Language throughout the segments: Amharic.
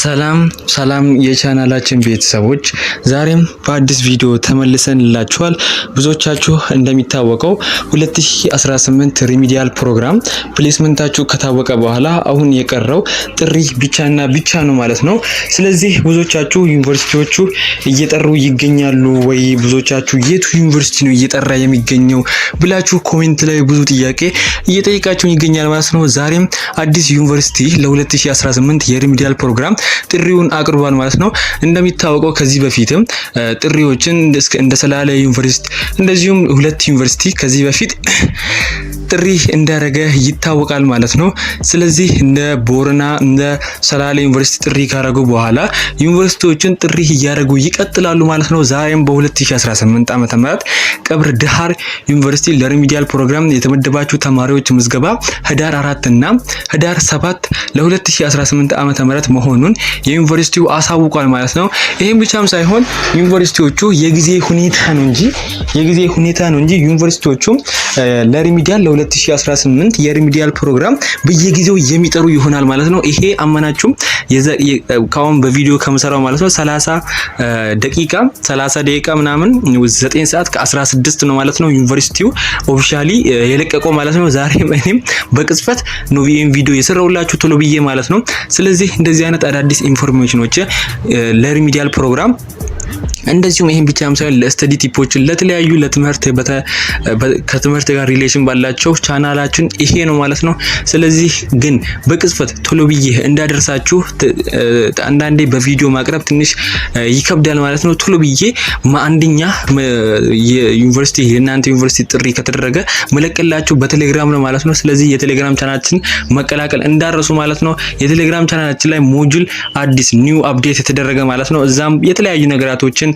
ሰላም ሰላም የቻናላችን ቤተሰቦች፣ ዛሬም በአዲስ ቪዲዮ ተመልሰንላችኋል። ብዙዎቻችሁ እንደሚታወቀው 2018 remedial program placement ኣችሁ ከታወቀ በኋላ አሁን የቀረው ጥሪ ብቻና ብቻ ነው ማለት ነው። ስለዚህ ብዙዎቻችሁ ዩኒቨርሲቲዎቹ እየጠሩ ይገኛሉ ወይ፣ ብዙዎቻችሁ የቱ ዩኒቨርሲቲ ነው እየጠራ የሚገኘው ብላችሁ comment ላይ ብዙ ጥያቄ እየጠየቃችሁ ይገኛል ማለት ነው። ዛሬም አዲስ ዩኒቨርሲቲ ለ2018 የ remedial program ጥሪውን አቅርቧል ማለት ነው። እንደሚታወቀው ከዚህ በፊትም ጥሪዎችን እንደ ሰላሌ ዩኒቨርሲቲ፣ እንደዚሁም ሁለት ዩኒቨርሲቲ ከዚህ በፊት ጥሪ እንዳደረገ ይታወቃል ማለት ነው። ስለዚህ እንደ ቦረና፣ እንደ ሰላሌ ዩኒቨርሲቲ ጥሪ ካደረጉ በኋላ ዩኒቨርሲቲዎችን ጥሪ እያደረጉ ይቀጥላሉ ማለት ነው። ዛሬም በ2018 ዓ.ም. ቀብር ድሃር ዩኒቨርሲቲ ለ remedial program የተመደባችሁ ተማሪዎች ምዝገባ ህዳር 4 እና ህዳር 7 ለ2018 ዓ.ም. መሆኑን የዩኒቨርሲቲው አሳውቋል ማለት ነው። ይህም ብቻም ሳይሆን ዩኒቨርሲቲዎቹ የጊዜ ሁኔታ ነው እንጂ ዩኒቨርሲቲዎቹ ለ remedial ለ2018 የ remedial program በየጊዜው የሚጠሩ ይሆናል ማለት ነው። ይሄ አመናችሁም ካሁን በቪዲዮ ከምሰራው ማለት ነው 30 ደቂቃ፣ 30 ደቂቃ ምናምን፣ 9 ሰዓት ከ16 ነው ማለት ነው ዩኒቨርሲቲው officially የለቀቀው ማለት ነው። ዛሬ እኔም በቅጽበት ነው ይሄን ቪዲዮ የሰራሁላችሁ ቶሎ ብዬ ማለት ነው። ስለዚህ እንደዚህ አይነት አዳዲስ information ኖች ለ remedial program፣ እንደዚሁም ይሄን ብቻም ሳይሆን ለ study tip ኦችን፣ ለተለያዩ ለትምህርት ከትምህርት ጋር relation ባላቸው ቻናላችን ይሄ ነው ማለት ነው። ስለዚህ ግን በቅጽበት ቶሎ ብዬ እንዳደርሳችሁ አንዳንዴ በቪዲዮ ማቅረብ ትንሽ ይከብዳል ማለት ነው። ቶሎ ብዬ አንደኛ የዩኒቨርሲቲ የእናንተ ዩኒቨርሲቲ ጥሪ ከተደረገ መለቅላችሁ በቴሌግራም ነው ማለት ነው። ስለዚህ የቴሌግራም ቻናላችን መቀላቀል እንዳትረሱ ማለት ነው። የቴሌግራም ቻናላችን ላይ module አዲስ new update የተደረገ ማለት ነው። እዛም የተለያዩ ነገራቶችን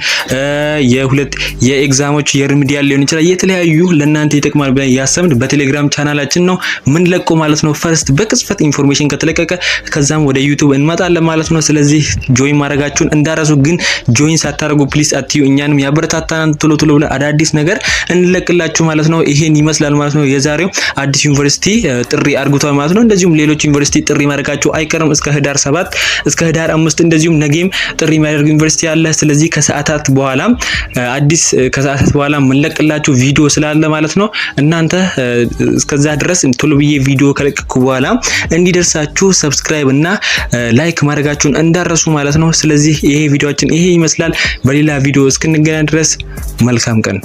የሁለት የ exam ኦች የ remedial ሊሆን ይችላል፣ የተለያዩ ለእናንተ ይጠቅማል ብለን ያሰብን በቴሌግራም ቻናላችን ነው ምንለቀው ማለት ነው። First በቅጽበት information ከተለቀቀ ከዛም ወደ ዩቲዩብ እንመጣለን ማለት ነው። ስለዚህ join ማድረጋችሁን እንዳትረሱ። ግን join ሳታደርጉ please አትዩ፣ እኛንም ያበረታታናል። ቶሎ ቶሎ ብለን አዳዲስ ነገር እንለቅላችሁ ማለት ነው። ይሄን ይመስላል ማለት ነው። የዛሬው አዲስ ዩኒቨርሲቲ ጥሪ አድርጓል ማለት ነው። እንደዚሁም ሌሎች ዩኒቨርሲቲ ጥሪ ማድረጋቸው አይቀርም እስከ ህዳር 7፣ እስከ ህዳር 5፣ እንደዚሁም ነገም ጥሪ የሚያደርግ ዩኒቨርሲቲ አለ። ስለዚህ ከሰዓታት በኋላ የምንለቅላችሁ ቪዲዮ ስላለ ማለት ነው፣ እናንተ እስከዛ ድረስ ቶሎ ብዬ ቪዲዮ ከለቀቅኩ በኋላ እንዲደርሳችሁ subscribe እና like ማድረጋችሁን እንዳትረሱ ማለት ነው። ስለዚህ ይሄ ቪዲዮአችን ይሄ ይመስላል። በሌላ ቪዲዮ እስክንገናኝ ድረስ መልካም ቀን።